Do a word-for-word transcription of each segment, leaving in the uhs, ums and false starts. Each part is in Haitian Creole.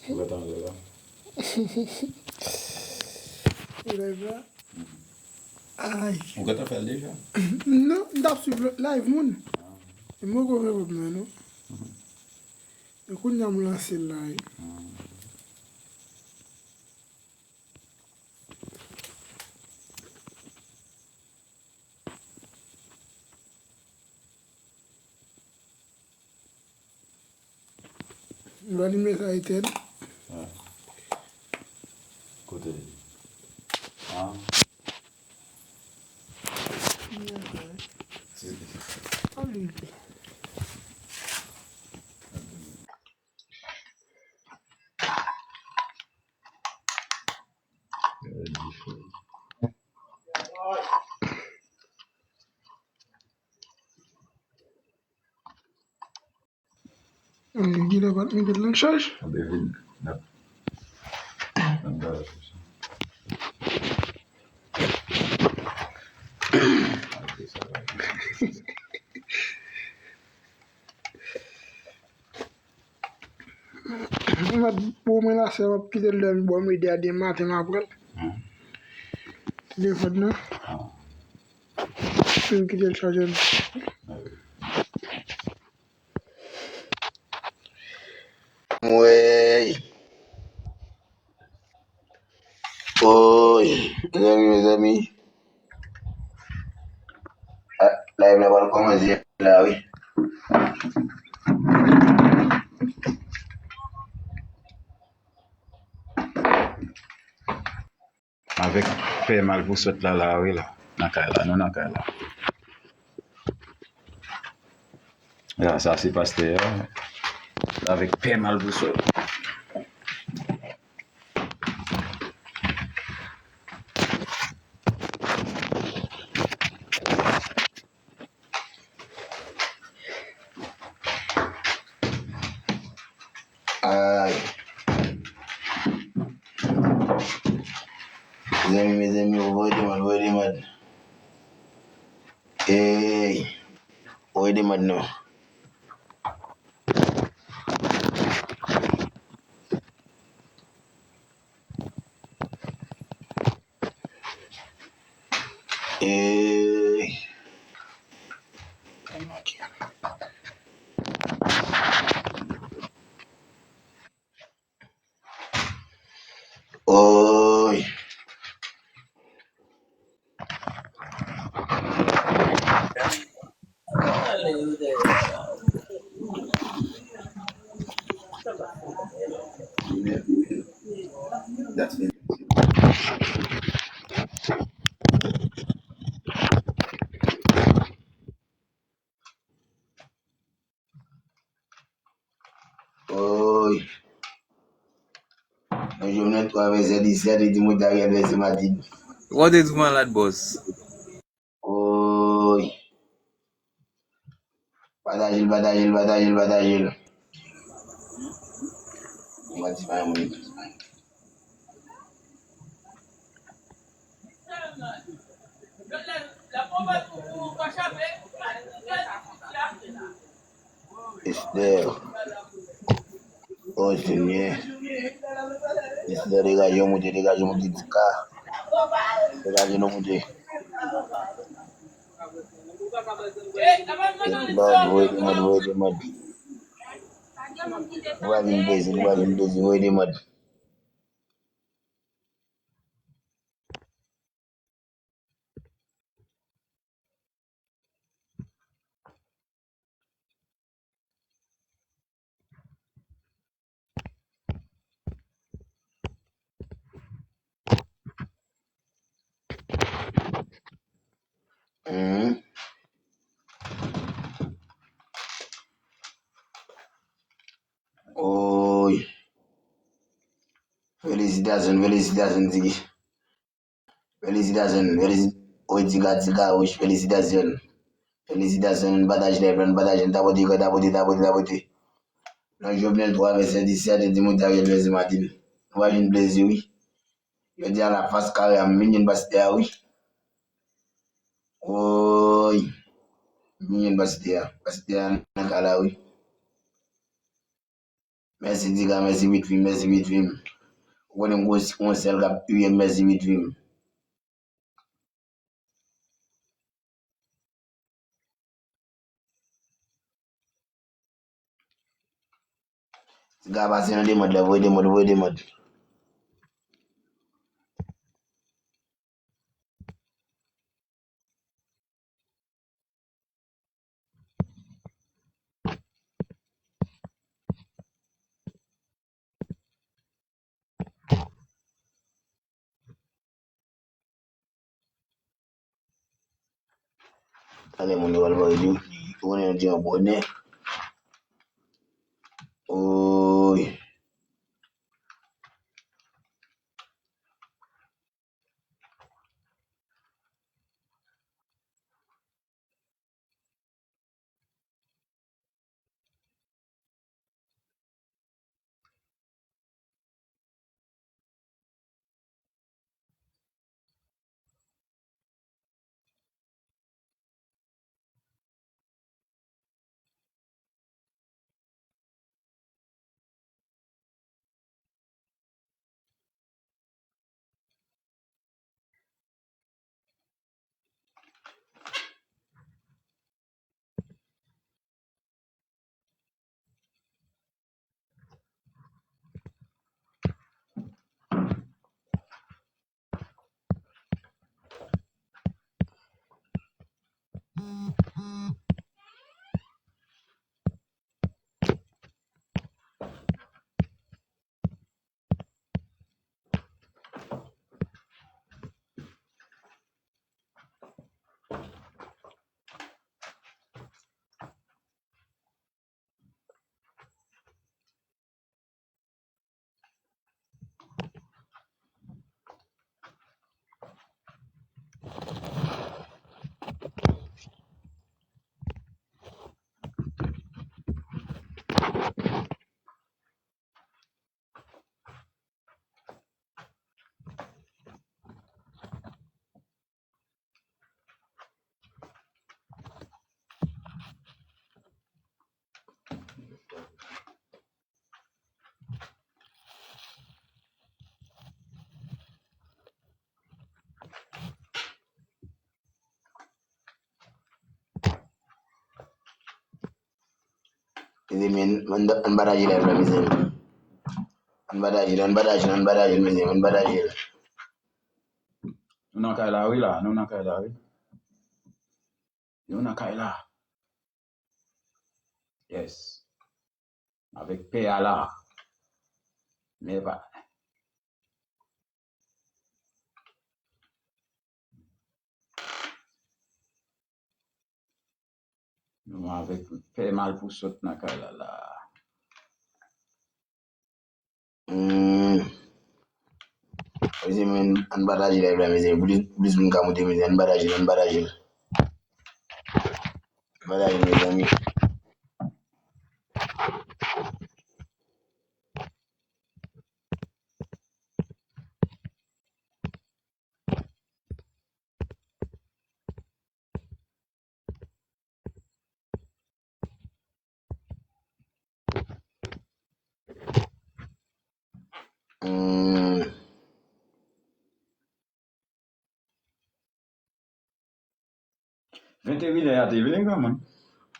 Ou gentan anlè la? Live la? Ay. Ou gentan fè l deja? Non, m t ap swiv live moun. Ah. E m poko fè kòb mwen, non. E kounye a m lanse l la, wi. Ah. M va limen sa etèn. Ah. Kote? Ah. Kilè pa t mete l nan chaj? M ap bon, mwen la, se m ap kite l dòmi bò midi a, demen maten m ap pran l. Telefòn nan. M kite l chaje. Woy. Woy. Mezanmi, mezanmi. Ah, live la pral kòmanse la, wi. Avèk pè malpouswèt la, la, wi, la. Nan kay la, nou nan kay la. Ya, sa se pastè a. Avèk pè malpouswèt. Ay. Mezanmi, mezanmi, voye demann, voye demann. Ey, voye demann non. Ey. Oy. Oy. Nan Jovenel twa vèsè disèt, li di mwen Ariel vèsè Martine. Ou te di malad, bòs. Oy. Pataje l, pataje l, pataje l, pataje l. Mwen di pa yon moun. Esther. O Senyè. Esther, degaje w, Bondye, degaje w, Bondye, Tika. Degaje nou, Bondye. Lòd, voye demann, voye demann. Nou pa vin plezi, nou pa vin plezi, voye demann. Mhm. Oy. Felisitasyon, felisitasyon, Tiki. Felisitasyon, felisi-, oy, Tika, Tika, oy, felisitasyon. Felisitasyon, nou pataje live la, nou pataje, nou tapote, tapote, tapote, tapote. Nan Jovenel twa vèsè disèt, li di mwen Ariel vèsè Martine. Nou pa jwenn plezi, wi. Jodi a la fas kare a, m vin jwenn pastè a, wi. Oy. M vin jwenn pastè a. Pastè a nan kay la, wi. Mèsi Tika, mèsi Pitfi, mèsi Pitfi. Ou konnen m gon yon sèl k ap touye m, mèsi Pitfi. Tika pase nan demande la, voye demande, voye demande. Talè moun yo pral voye li, li konnen yon ti abòne. Oy. Mezanmi, ann, ann, ann pataje live la, mezanmi. Ann pataje l, ann pataje l, ann pataje l, mezanmi, ann pataje l. Nou nan kay la, wi, la. Nou nan kay la, wi. Nou nan kay la. Yes. Avèk pè a la. Men pa. Nou avèk pè mal pou sot nan kay la, la. Hmm. Mezanmi, ann pataje live la, mezanmi. Plis, plis moun ka monte, mezanmi. Ann pataje l, ann pataje l. Ann pataje l, mezanmi. Hmm. Venteyinè a te vini, granmoun.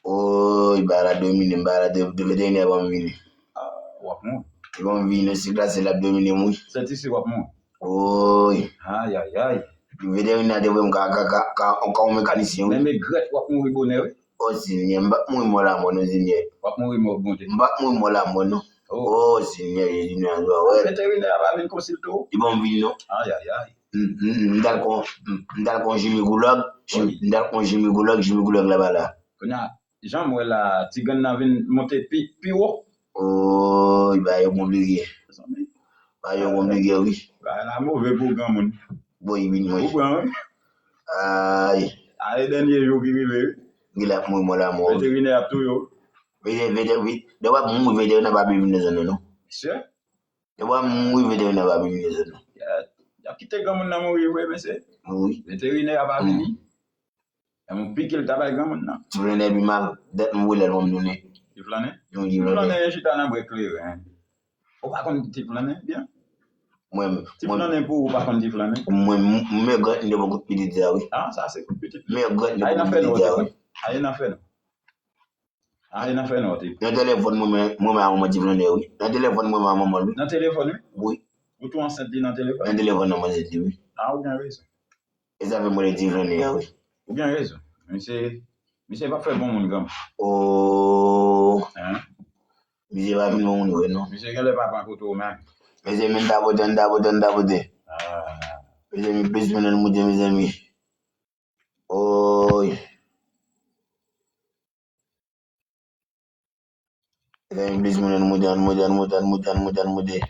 Oy, bagay la domine m, bagay la de, de venteyinè a ban m vini. Ah, w ap mouri. Li ban m vini, si glase l ap domine m, wi. Sèt isi w ap mouri. Oy. Ayayay. Venteyinè a te voye m ka, ka, ka, ka, ka yon mekanisyen, wi. Men megrèt, w ap mouri bonè, wi. O Senyè, m p ap mouri mò lamò non, Senyè. W ap mouri mò Bondye. M p ap mouri mò lamò non. Oh. O Senyè Jezi, nan jwa, wè. Venteyinè a pa vin konsilte w? Li ban m vini non. Ayayay. M, m, m t al kon, m, m t al kon jinegològ, jin-, wi, m t al kon jinegològ, jinegològ la pa la. Kounye a, jan m wè la, ti grenn nan vin monte pi, pi wo. Oy, bagay yo konplike. Mezanmi. Bagay yo konplike, wi. Bagay la move pou granmoun. Bon, li vin manje. Ou pran, wi. Ay. Ale dènye jou ki rive, wi. Gen lè ap mouri mò lamò, wi. Venteyinè ap touye w. Venteyinè, venteyinè, wi. Lè w ap mouri, venteyinè pa vin nan zòn nan, non. Mesye. Lè w ap mouri, venteyinè pa vin nan zòn nan. Y a, y ap kite granmoun nan mouri vre, mesye. Wi. Venteyinè a pa vini. Lè m pike l ta bay granmoun nan. Ti flannen pi mal, dèt m wè lè l ban m tounen. Ti flannen? Yon ti flannen. Ti flannen chita nan bwè kleren. Ou pa konn ti flannen byen? Mwen, ti flannen pou ou pa konn ti flannen? Mwen, m- m- men grant li de bon kout pitit sa, wi. Ah, sa se kout pitit. Men grant li de bon kout pitit sa, wi. Aye nan fè nou. Aye nan fè nou. Nan telefòn mwen, mwen, mwen, manman ti flannen, wi. Nan telefòn mwen, manman, wi. Nan telefòn, wi? Wi. Ou tou ansent li nan telefòn? Nan telefòn, nan mwen, wi. Ah, ou gen rezon. E sa fè m rele ti flannen an, wi. Ou gen rezon. Misye, misye pa fè bon moun granm. Oh. Hein? Misye pa fin bon moun vre, non. Misye genlè pa pran kote w menm. Mezanmi, n tapote, n tapote, n tapote. Ah. Mezanmi, plis moun nan moute, mezanmi. Oy. Gen plis moun, ann moute, ann moute, ann moute, ann moute, ann moute, ann moute.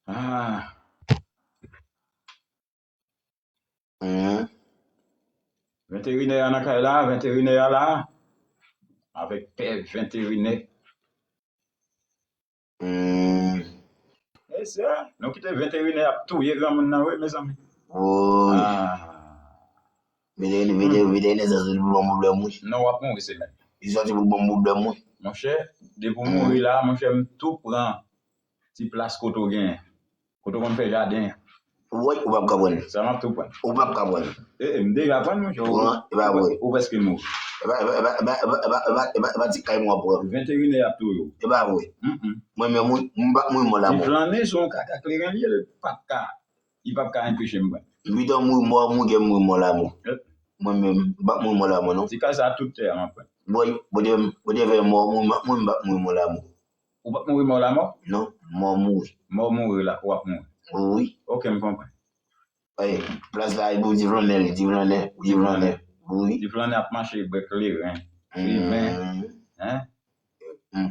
Ah. Mhm. Venterinè a nan kay la, venterinè a la. Avèk pè venterinè. Hmm. Mesye, nou kite venterinè ap touye granmoun nan, wi, mezanmi. Woy. Ah. Venterinè, venterinè, venterinè sa soti pou l ban m pwoblèm, wi. Non, w ap mouri semèn. Li soti pou l ban m pwoblèm, wi. Monchè, depi w mouri la, monchè, m tou pran ti plas kote w genyen. Kote w konn fè jaden an. Woy, ou p ap ka pran l. Sa m ap tou pran. Ou p ap ka pran l. E, e, m deja pran l, monchè. Ou pran, e pa vre. Ou prèske mouri. E pa, e pa, e pa, e pa ti kay mwen w ap pran. Venterinè ap touye w. E pa vre. Mm, mm. Mwen menm, wi, m p ap mouri mò lanmò. Ti flannen se yon kaka kleren li ye, li p ap ka, li p ap ka anpeche m pran. M pito mouri mò, mouri ke m mouri mò lanmò. Mwen menm, m p ap mouri mò lanmò, non. Ti kay sa tout tè a m ap pran. Woy, Bondye, Bondye fè mò, mouri, m p ap mouri mò lanmò. Ou p ap mouri mò lanmò? Non, mò mouri. Mò mouri la, w ap mouri. Wi. Ok, m konprann. Ey, plas la, e pou ti flannen, ti flannen, ti flannen. Wi. Ti flannen ap mache bwè kleren, fimen. Hein?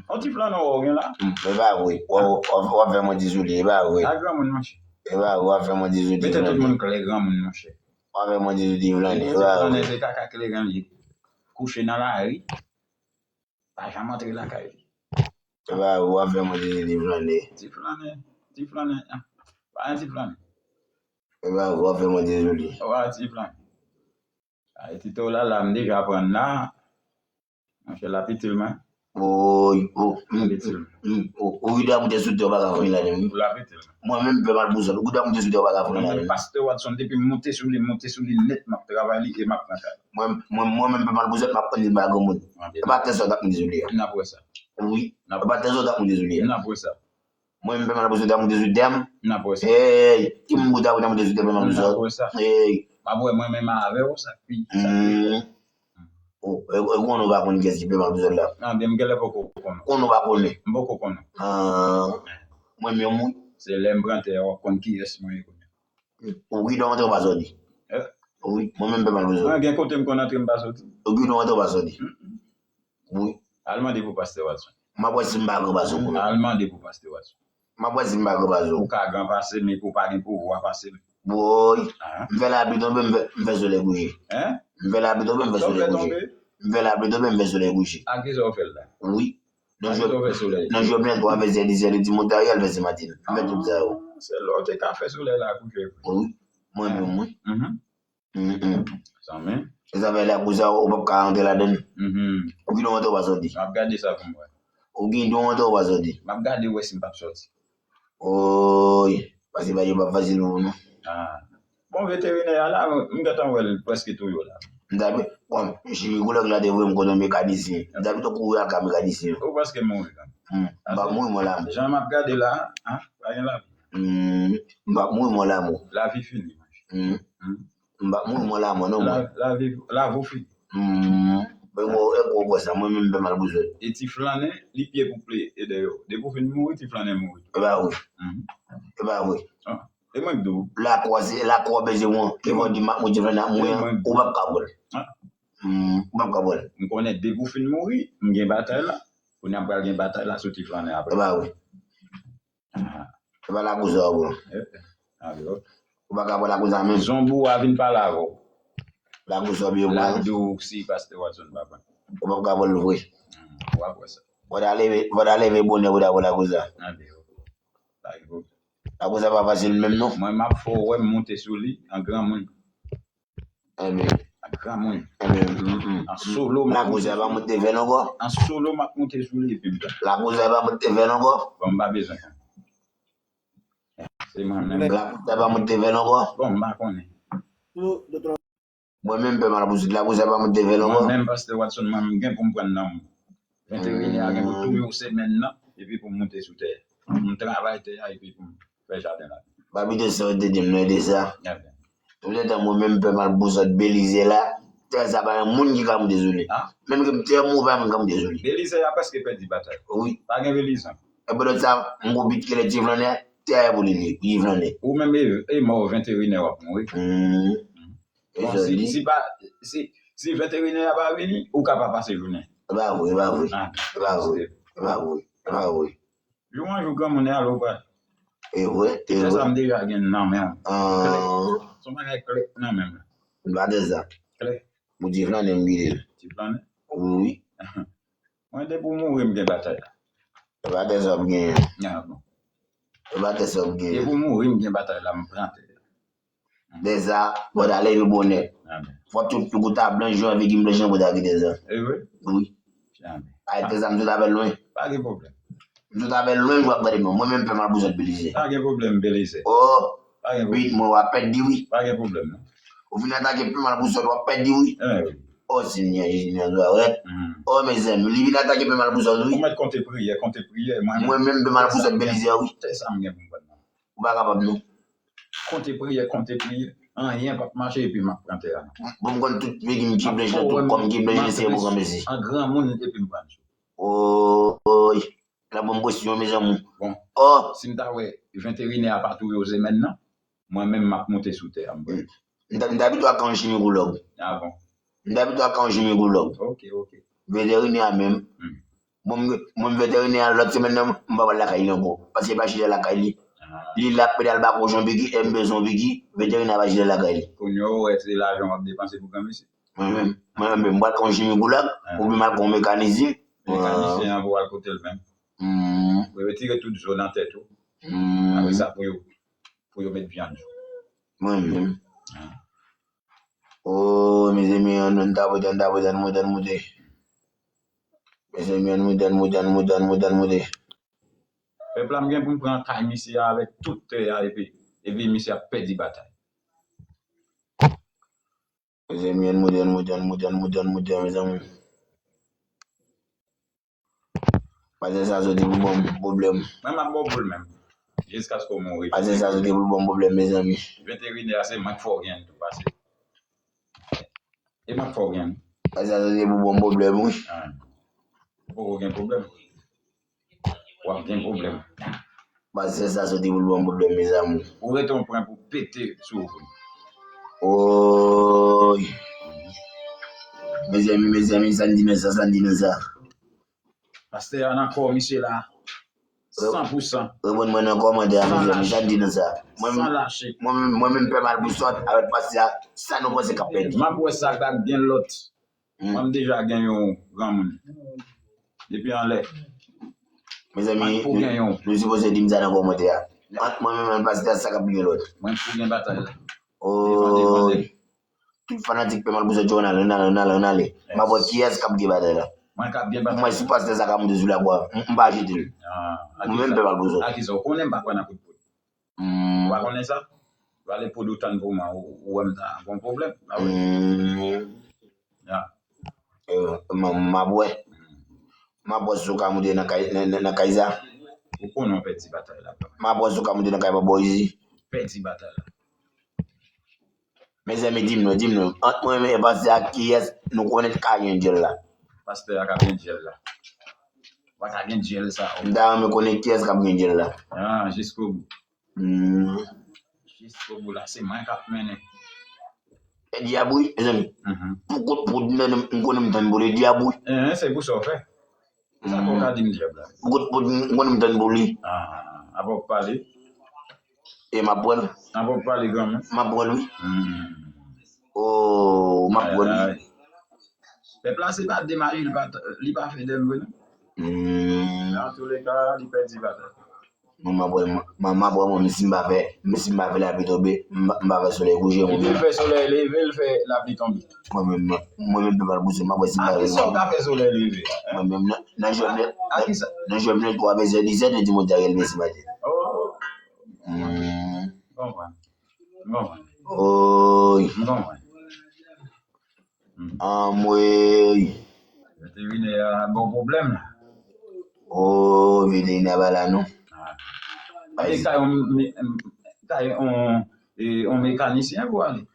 On ti flannen w gen la? E pa vre. W ap fè manti sou li, e pa vre. A granmoun, monchè. E pa vre, w ap fè manti sou li. Mete tout moun klè granmoun, monchè. W ap fè manti sou ti flannen, e pa vre. Ti flannen se kaka kleren li. Kouche nan lari. Pa janm antre lakay li. E pa vre, w ap fè manti sou ti flannen. Ti flannen, ti flannen, ah. Pa yon ti flannen. E pa vre, w ap fè manti sou li. Ou pa ti flannen. Ay, ti to la, la, m deja pran la. Monchè, l ap itil mwen. Oy, o, m, m, o, o, wi, dwa moute sou tè, w pa ka fouye ladan, wi. L ap itil mwen. Mwen menm, m fè mal pou zòt. Ou dwa moute sou tè, w pa ka fouye ladan. Pastè Watson, depi m moute sou li, m moute sou li nèt, m ap travay li e m ap pran kay. Mwen, mwen, mwen menm, m fè mal pou zòt, m ap pran li ba granmoun. E pa tè sa w t ap moute sou li a. N ap wè sa. Wi. E pa tè sa w t ap moute sou li a. N ap wè sa. Mwen menm, m fè mal pou zòt, w t ap moute sou tè m. N ap wè sa. Ey, ki moun pou ta, w t ap moute sou tè m, fè mal pou zòt. N ap wè sa. Ey. M ap wè mwen menm avè w, sa k pi, sa k pi fò. O, e, e, ou konnen w pa konn kiyès ki fè mal pou zòt la. Nan, byen, m genlè poko konnen. Konnen w pa konnen. M poko konnen. Ah, mwen menm, wi. Se lè m pran tè a, w ap konn kiyès mwen ye kounye a. Ou gen dwa rantre, w pa sòti. Eh? Wi, mwen menm, m fè mal pou zòt. Mwen gen kote m konn antre, m pa sòti. Ou gen dwa rantre, w pa sòti. Mm, mm. Wi. Al mande pou pastè Watson. M ap wè si m pa gran pase w kounye a. Al mande pou pastè Watson. M ap wè si m pa gran pase w. Ou ka gran pase m, epi w pa gen pouvwa pase m. Woy. Ah. M fè lapli tonbe, m fè, m fè solèy kouche. Hein? M fè lapli tonbe, m fè solèy kouche. Sa w fè tonbe? M fè lapli tonbe, m fè solèy kouche. A kisa w fè l la? Wi. A kisa w fè solèy? Nan Jovenel, w a fè sèdi, sèdi, Timote Ariel, fè Sen Maten. M fè tout sa yo. Ah, se lè w te ka fè solèy la kouche. Wi. Mwen menm, wi. Mhm. Mm, mm. Zanmi. E zafè lakou sa, ou p ap ka rantre ladan l. Mhm. Ou gen dwa rantre, ou pa sòti. M ap gade sa pou m wè. Ou gen dwa rantre, ou pa sòti. M ap gade wè si m p ap sòti. Oy, paske bagay yo p ap fasil pou ou, non. Ah. Bon, veterinè a la, m gentan wè l prèske touye w la. M ta, bon, jinikòlòg la te voye m kote yon mekanisyen. M ta pito kouri al ka mekanisyen an. Ou prèske mouri, kanmenm. Hmm. M p ap mouri mò lanmò. Jan m ap gade la, ah, pa gen lavi. Hmm. M p ap mouri mò lanmò. Lavi fini, monchè. Hmm. Hmm. M p ap mouri mò lanmò, non, mwen. La, lavi, lavi w fini. Hmm. E gwo, e gwo, gwo sa, mwen menm m fè mal pou zòt. E ti flannen, li pye pou pye e dèyè w. Depi w fin mouri, ti flannen mouri. E pa vre. Mhm. E pa vre. Ah. E mwen k di w. Lakou a, se lakou a bezwen mwen. Devan di m ap mouri, ti flannen ap mouri, ou p ap ka pran l. Ah. Hmm, ou p ap ka pran l. M konnen depi w fin mouri, m gen batay la. Kounye a m pral gen batay la sou ti flannen apre. E pa vre. Ah. E pa lakou sa w pran. Eh, eh. Alò. Ou pa ka pran lakou sa menm. Zonbi a vin pale avè w. Lakou sa w pran. L ap di w si pastè Watson pa pran. Ou p ap ka pran l vre. Hmm, w ap wè sa. Fò w ta leve, fò w ta leve bonè pou w ta pran lakou sa. Alò. Alò. Lakou sa pa fasil menm non. Mwen m ap fè w wè m moute sou li an granmoun. Ebyen, Granmoun. Ebyen, mm, mm. An solo, m ap Lakoze a pa monte vè non ankò. An solo, m ap monte sou li epi m pran. Lakoze a pa monte vè non ankò. Bon, m pa bezwen. Se mwen menm. Lakoze a pa monte vè non ankò. Bon, m pa konnen. Mwen menm pè Malpousyèt, Lakoze a pa monte vè non ankò. Mwen menm, pastè Watson, mwen menm gen pou m pran nan m. Venterinè a gen pou touye w semèn nan, epi pou m monte sou tè a. Pou m travay tè a, epi pou m fè jaden la. Pa bliye sa w te di m nan, e de sa. Ebyen. Tout etan mwen menm pè Malpousyèt Belize la, tè sa pa gen moun ki ka monte sou li. Ah. Menm ke m tè mwen pa gen moun ka monte sou li. Belize a prèske pèdi batay. Wi. Pa gen Belize. E pandan sa, m gon pit ki rele Ti Flannè, tè a pou li li, Ti Flannè. Ou menm e, e mò venterinè w ap mouri. Hmm. Bon, si, si pa, si, si venterinè a pa vini, ou ka pa pase jounen. E pa vre, e pa vre. Ah, e pa vre, e pa vre, e pa vre. Jou an jou, granmoun, e ale w pral. E vre, e vre. Sa m deja gen nan men w. Ah. Klè. Se yon bagay klè nan men m. M pa de sa. Klè. Pou Ti Flannè m kite l. Ti Flannè? Wi. Mwen, depi w mouri, m gen batay la. E pa de sa w ap genyen. Ah, bon. E pa de sa w ap genyen. Depi w mouri, m gen batay la, m pran tè. Dèza, bò ta leve bonè. Amèn. Fò tout loup ta blanch jan figi m blanch nan bò ta kite sa. E vre? Wi. Amèn. Ay, tè sa m sot avè l lwen. Pa gen pwoblèm. M sot avè l lwen, w ap gade mwen. Mwen menm pè Malpousyèt Belize. Pa gen pwoblèm, Belize. Oh, pa gen pwoblèm. Wi, mwen w ap pèdi wi. Pa gen pwoblèm, non. Ou vin atake pè Malpousyèt, w ap pèdi wi. E wi. Oh, Senyè Jezi Nazarèt. Mm. Oh, mezanmi, li vin atake pè Malpousyèt wi. Ou mèt konte priyè, konte priyè. Mwen menm, mwen menm pè Malpousyèt Belize wi. Tè sa m gen pou m pran nan. Ou pa kapab non. Konte priyè, konte priyè. Anyen p ap mache epi m ap pran tè a non. Bon, m konn tout figi m ki blanch nan, tout kò m ki blanch nan, se pou granmesi. An granmoun epi m pran sou. Oy. L ap ban m presyon, mezanmi. Bon. Oh. Si m ta wè venterinè a pa touye w semèn nan, mwen menm m ap monte sou tè a, m pran. M ta, m ta pito ak yon jimikològ. Ah bon. M ta pito ak yon jimikològ. Ok, ok. Venterinè a menm. Hmm. Bon, mwen, mwen venterinè a lòt semèn nan, m pa pral lakay li ankò. Paske li pa chita lakay li. Ah. Li la, pral ba kochon piki, e m bezwen piki, venterinè a pa chita lakay li. Kounye a, ou wè se lajan w ap depanse pou granmesi. Mwen menm, mwen menm, m pral pran yon jimikològ, ah, oubyen m al pran yon mekanisyen. Mekanisyen an pou al kote l menm. Hmm. Pou yo retire tout zo nan tèt ou. Hmm. Apre sa, pou yo, pou yo met vyann sou. Mwen menm. Ah. Oh, mezanmi, ann, ann tapote, ann tapote, ann moute, ann moute. Mezanmi, ann moute, ann moute, ann moute, ann moute, ann moute. Pèp la, m gen pou m pran kay misye a avèk tout tè a, epi, epi misye ap pèdi batay. Mezanmi, ann moute, ann moute, ann moute, ann moute, ann moute, mezanmi. Pastè sa soti pou ban m pwoblèm. Mwen, m ap ba w boul menm. Jiskaske w mouri. Pastè sa soti pou ban m pwoblèm, mezanmi. Venterinè a, se mwen k fè w gen l tou, pase. E mwen k fè w gen l. Pastè sa soti pou ban m pwoblèm, wi. Ah. Ou poko gen pwoblèm. W ap gen pwoblèm. Pastè sa soti pou l ban m pwoblèm, mezanmi. Ou rete yon pwen pou pete sou ou. Oy. Mezanmi, mezanmi, sa n di nan sa, sa n di nan sa. Pastè a nan kò misye la. San pou san. Reponn mwen nan kòmantè a, mezanmi, sa n di nan sa. Mwen, san lache. Mwen, mwen menm pè Malpousyèt avèk pastè a, sa nou panse k ap pèdi? M ap wè sa k ap gen lòt. Hmm. Mwen, m deja gen yon granmoun. Depi anlè. Mezanmi, nou, nou sipoze di m sa nan kòmantè a. Ant mwen menm ak pastè a, sa k ap gen lòt? Mwen pou gen batay la. Oy. Tout fanatik pè Malpousyèt yo, ann ale, ann ale, ann ale, ann ale. M ap wè kiyès k ap gen batay la. Mwen k ap gen batay. Mwen si pastè sa ka monte sou lakwa, m, m pa jete l. Ah, mwen menm pè Malpousyèt. Akisa, ou konnen m pa kwè nan kout poud. Hmm. Ou pa konnen sa? Ou ale poud ou tann pou mwen, ou, ou wè m ta gon pwoblèm. Ah wi. Hmm. Ya. Eh, m, m ap wè. M ap wè si w ka monte nan kay, nan, nan, nan kay sa. Ou konnen w pèdi batay la. M ap wè si w ka monte nan kay Papa Izi. Pèdi batay la. Mezanmi, di m non, di m non. Ant mwen menm e pastè a, kiyès nou konnen k ka gen dyèl la? Pastè a k ap gen dyèl la. Ou pa ka gen dyèl sa. M ta renmen konnen kiyès k ap gen dyèl la. Ah, jiskobou. Hmm. Jiskobou la, se mwen k ap mennen. E dyab wi, mezanmi. Mhm. Pou kout poud, m konnen m tann pou li dyab wi. Eh, se pou sa w fè. Sa kò ka di m dyab la. Pou kout poud, m konnen m tann pou li. Ah, apa w pale? E m ap pran l. Apa w pale, granmoun? M ap pran l wi. Hmm. Oh, m ap pran l wi. Ay, ay. Pèp la, se pa de maji, li pa, li pa fè dèm vre, non. Hmm. Nan tou le ka, li pèdi batay. Mwen, m ap wè, m, m, m ap wè mwen menm si m pa fè, menm si m pa fè lapli tonbe, m, m pa fè solèy kouche, mwen menm. Li fè solèy leve, li fè lapli tonbe. Mwen menm, mwen, mwen menm, pèp ap bouse, m ap wè si m pa fè. A ki sa w ka fè solèy leve? Mwen menm, nan, nan Jòb, nan, nan Jòb, nan twa vèsè disèt, li di Bondye a rele Mesi maten. Oh. Hmm. M konprann. M konprann. Oy. M konprann. Hmm. Anmwey. Veterinè a bon pwoblèm la. Oh, veterinè a pa la non. Ah. Ay, se ka yon me-, ka yon, e, yon mekanisyen pou ale.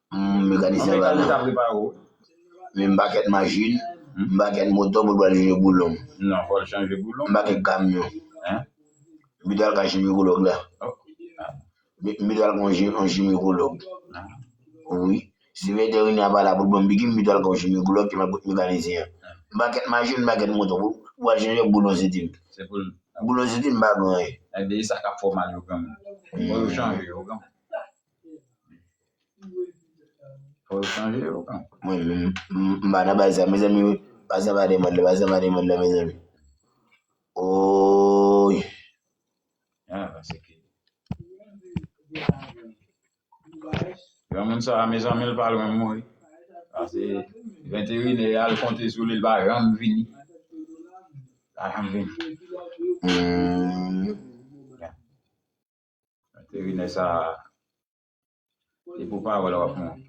Hmm, mekanisyen a pa la. Yon mekanik ka prepare w. Men m pa kèt machin, m pa kèt moto pou l pral chanje boulon. Non, fò l chanje boulon. M pa kèt kamyon. Hein? M pito al ka jinekològ la. Oh. Ah. M, m pito al ka yon ji-, yon jinekològ. Ah. Wi. Si veterinè a pa la pou l ban m piki, m pito al ka yon jinekològ ki m al kot mekanisyen an. M pa kèt machin, m pa kèt moto. Pou, pou al chanje boulon senti m. Se pou l. Boulon senti m pa gen anyen. Ebyen, e sa k ap fè w mal yo granmoun. Fò yo chanje yo granmoun. Fò yo chanje yo granmoun. Mwen, m, m, m pa nan bagay sa, mezanmi, wi. Pase pa demann la, pase pa demann la, mezanmi. Oy. Ah, paske granmoun sa a, mezanmi, l pa lwen mouri. Paske veterinè a, l konte sou li, l pa janm vini. Pa janm vini. Hmm. Veterinè sa a, e pou pawòl w ap mouri.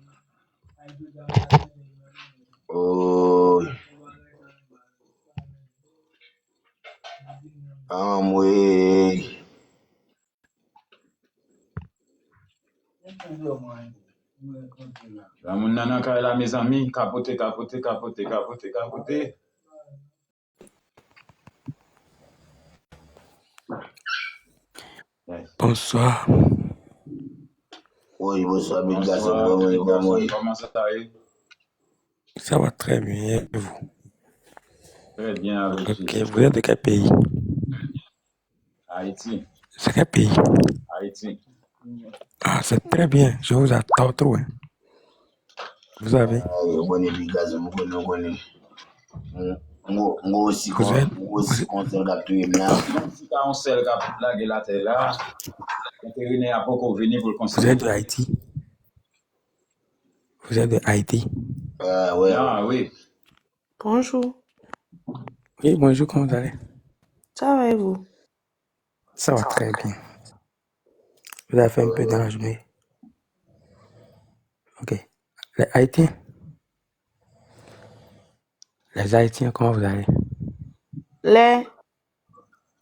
Oh. Anmwey. Granmoun nan nan kay la, mezanmi. Kapote, kapote, kapote, kapote, kapote. Bonswa. Wi, bonswa, bèl gason, kòman w ye, kòman w ye? Kòman sa ye? Ça va très bien, et vous? Très bien, avec Jésus. Ok, vous êtes de quel pays? Haïti. C'est quel pays? Haïti. Ah, c'est très bien, je vous adore trop, hein. Vous avez. Ah, yo konnen pi gason, m konnen, m konnen. M, m, m osi kon, m osi kon sèl k ap touye m la. Si ta yon sèl k ap lage latè la, veterinè a poko vini pou l konsidere. Vous êtes de Haïti? Vous êtes de Haïti? Ah, ouais. Ah, oui. Bonjour. Oui, bonjour, comment vous allez? Ça va et vous? Ça va très bien. Vous avez fait un peu d'âge, mais. Ok. Les Haïtiens. Les Haïtiens, comment vous allez? Les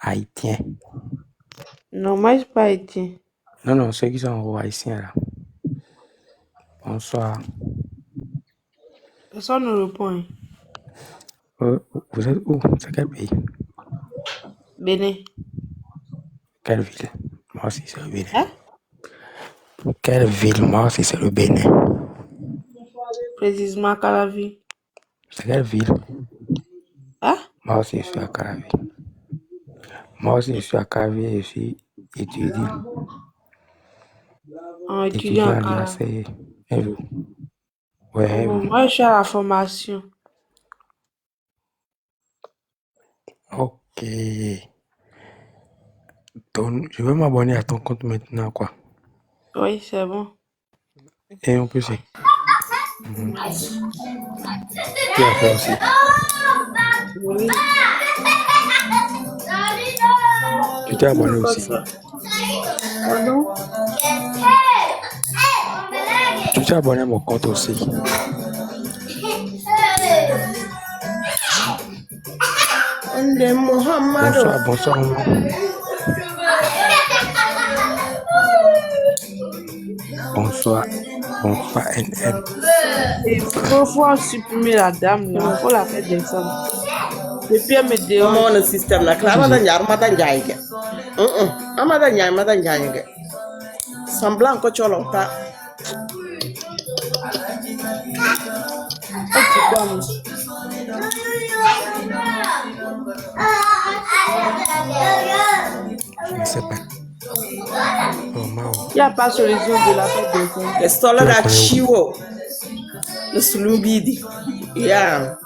Haïtiens. Non, moi, je suis pas haïtien. Non, non, ceux qui sont en haut haïtiens, là. Bonsoir. Personne ne répond. Euh, vous êtes où? C'est quel pays? Bénin. Quelle ville? Moi aussi, c'est le Bénin. Hein? Quelle ville? Moi aussi, c'est le Bénin. Précisément, Calavi. C'est quelle ville? Hein? Moi aussi, je suis à Calavi. Moi aussi, je suis à Calavi, je suis étudiant. En étudiant à l'U A C. Et vous? Ouais, et vous? Moi, je suis à la formation. Ok. Ton, je vais m'abonner à ton compte maintenant, quoi. Oui, c'est bon. Et on peut se. Mhm. Tu as fait aussi. Tu t'es abonné aussi. Pardon? Tu t'es abonné à mon compte aussi. Bonsoir, bonsoir, maman. Bonsoir, bonsoir, N M. Fò, fò w siprime la dam nan, fò l ap desann. Depi yo met deyò. Kòman w nan sistèm nan? Kla madan djay, madan djay gen. An madan djay, madan djay gen. Sanblan kòchòlò ta. Je ne sais pas. Oh, Mao. Il n'y a pas solution de la perte des enfants. Esto le da chivo. Los lubidi. Yeah.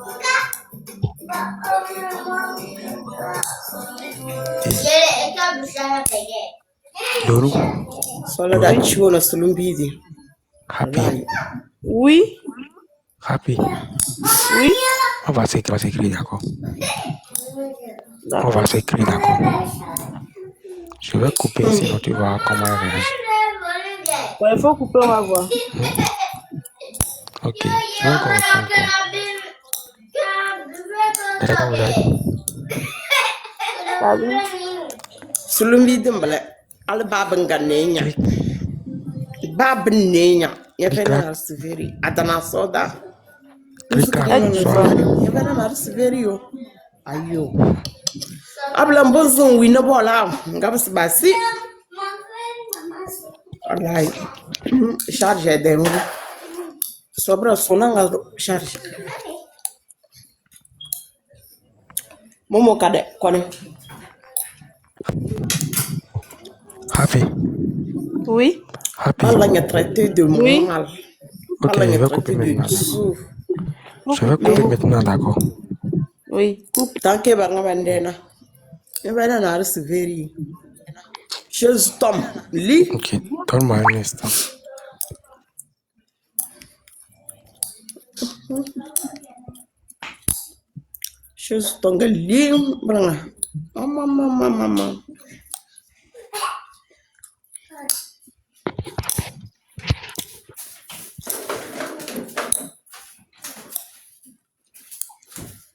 Doudou. Só la da chuo na sulumbidi. Happy. Wi. Happy. Wi. On va s'écrire, on va s'écrire, d'accord. On va s'écrire, d'accord. Je vais couper, sinon tu vas comment réagir. Ouais, il faut couper, on va voir. Ok, je vais encore reprendre. Salut. Sulumbidi mbala. Al baba nganenya. Baba nenya. Yefena siveri. Atana soda. Yefena siveri yo. Ayo. Abla mbozon wi na bola. Ngaba sibasi. Alay. Charge de. Sobra sonanga charge. Momo kade kone. Happy. Wi. Happy. Ala nya traité de mal. Ok, je vais couper maintenant. Je vais couper maintenant, d'accord. Wi. Tanke ba nga bandena. Nga bandena arisi veri. Jezu tom li. Ok, donne-moi un instant. Jezu tonga li. Mama, mama, mama.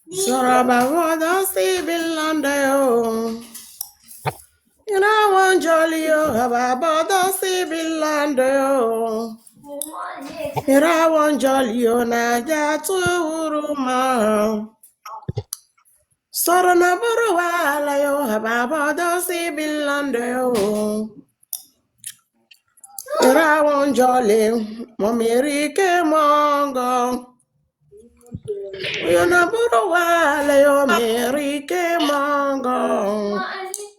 Sora bavodo si bilando yo. Ina wanjoli yo, bavodo si bilando yo. Ina wanjoli yo na jatu uruma. Sora na buru wala yo, bavodo si bilando yo. Ina wanjoli, mamirike mongo. Yo na buru wala yo, mamirike mongo.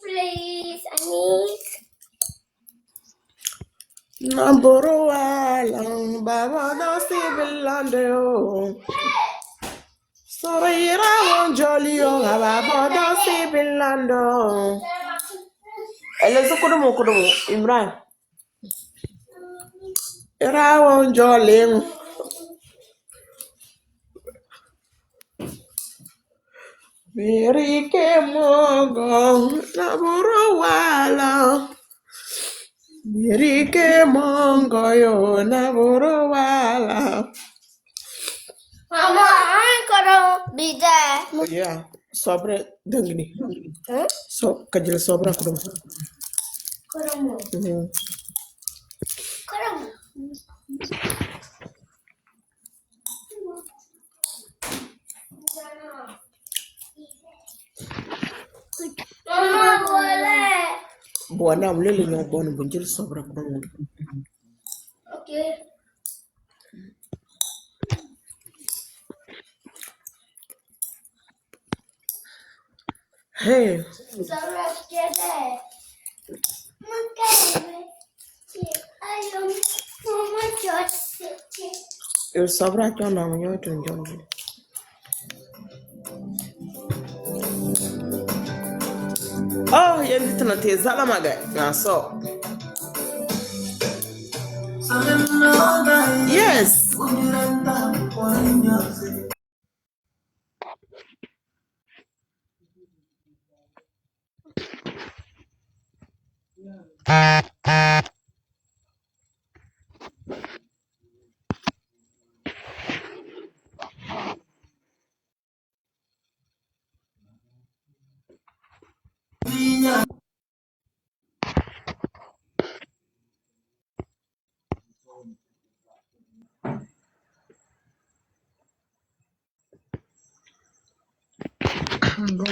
Please, I need. Na buru wala, bavodo si bilando. Sora ina wanjoli yo, bavodo si bilando. Ele zukudumu kudumu, Imran. Ina wanjoli. Mirike mongo na buru wala. Mirike mongo yo na buru wala. Mama, ai kodo bide. Yeah, sobre dengni. Huh? So, kajil sobre kodo. Kodo. Mm-hmm. Kodo. Bwana mlele nyo bon bunjil sobra kono. Okay. Hey. Sobra kyo na mnyo tunjong. Oh, yandi tana te zala maga. Na so. Yes. Bon, bon,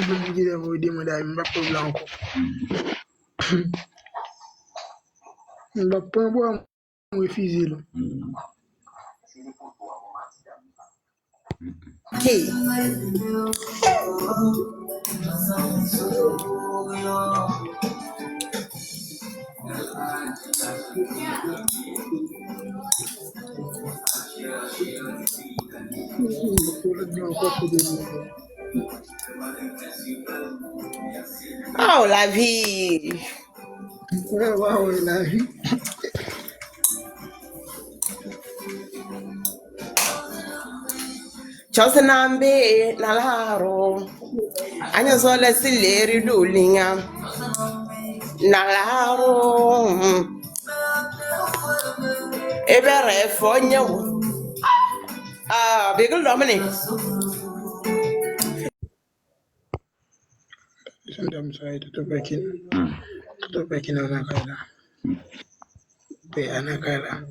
Bondye, lè voye demande a, m pa pran blan ankò. M pa pran bwa, m refize l. Ok. Oh, lavi. Wè, wè, wè, lavi. Cose nambe na laro. Anyo sole sileri dulinga. Na laro. Ebere fonyo. Ah, bigel Dominic. Mesye dam sa yo, tout opè ki, tout opè ki nan, nan kay la. Pè a nan kay la.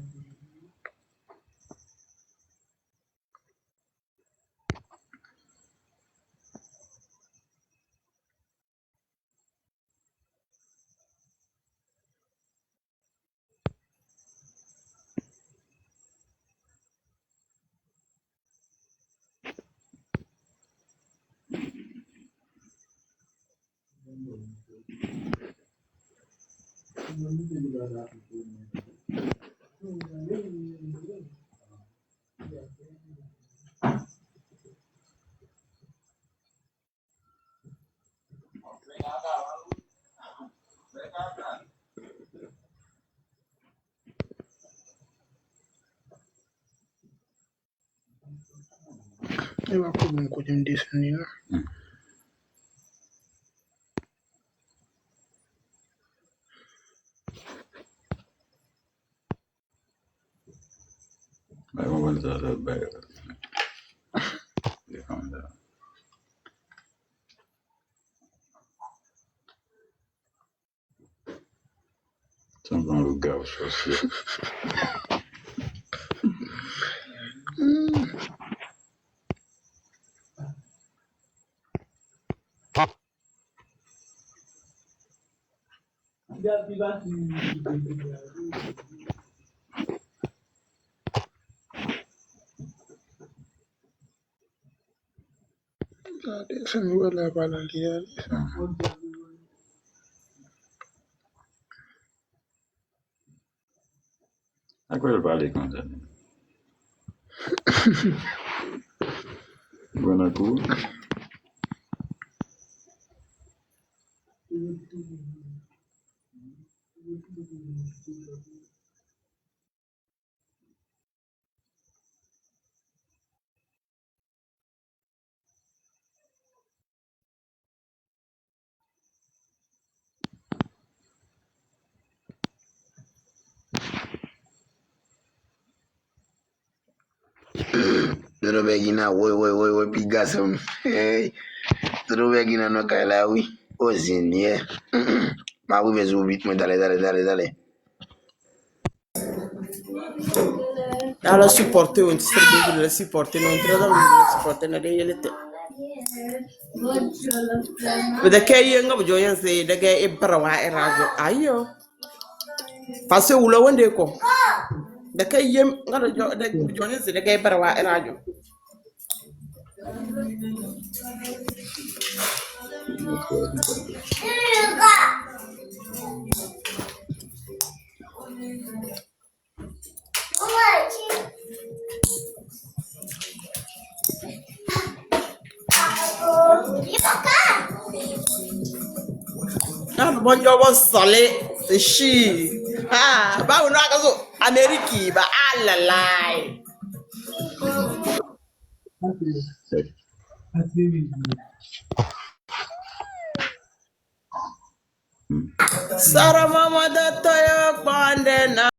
E pa pwoblèm kote m desann li la. Bay konprann sa, sa bay. Defann sa. Tankou yon lougawou sòsye. Gade, se nouvel la pa la li ale. Akwè l pale konsa? Bon, nan kou. Dodo Bègina, woy, woy, woy, woy, piga sa m. Hey. Dodo Bègina nan kay la, wi. O Senyè. M ap rive sou bit mwen, tale, tale, tale, tale. Ala sipòte, yon ti sèl bezwen la sipòte, non, yon ti sèl bezwen la sipòte, nan dèyè lete. Deke yenga bujonyense, deke e barawa e rajo, ayo. Pase ulo wende ko. Deke yem, nga do jo, deke bujonyense, deke e barawa e rajo. Ah, bon, yo, bon, sale, se chi. Ah, ba, ou nan kaso, Ameriki, ba, alalay. Sara mama da toyo kwande na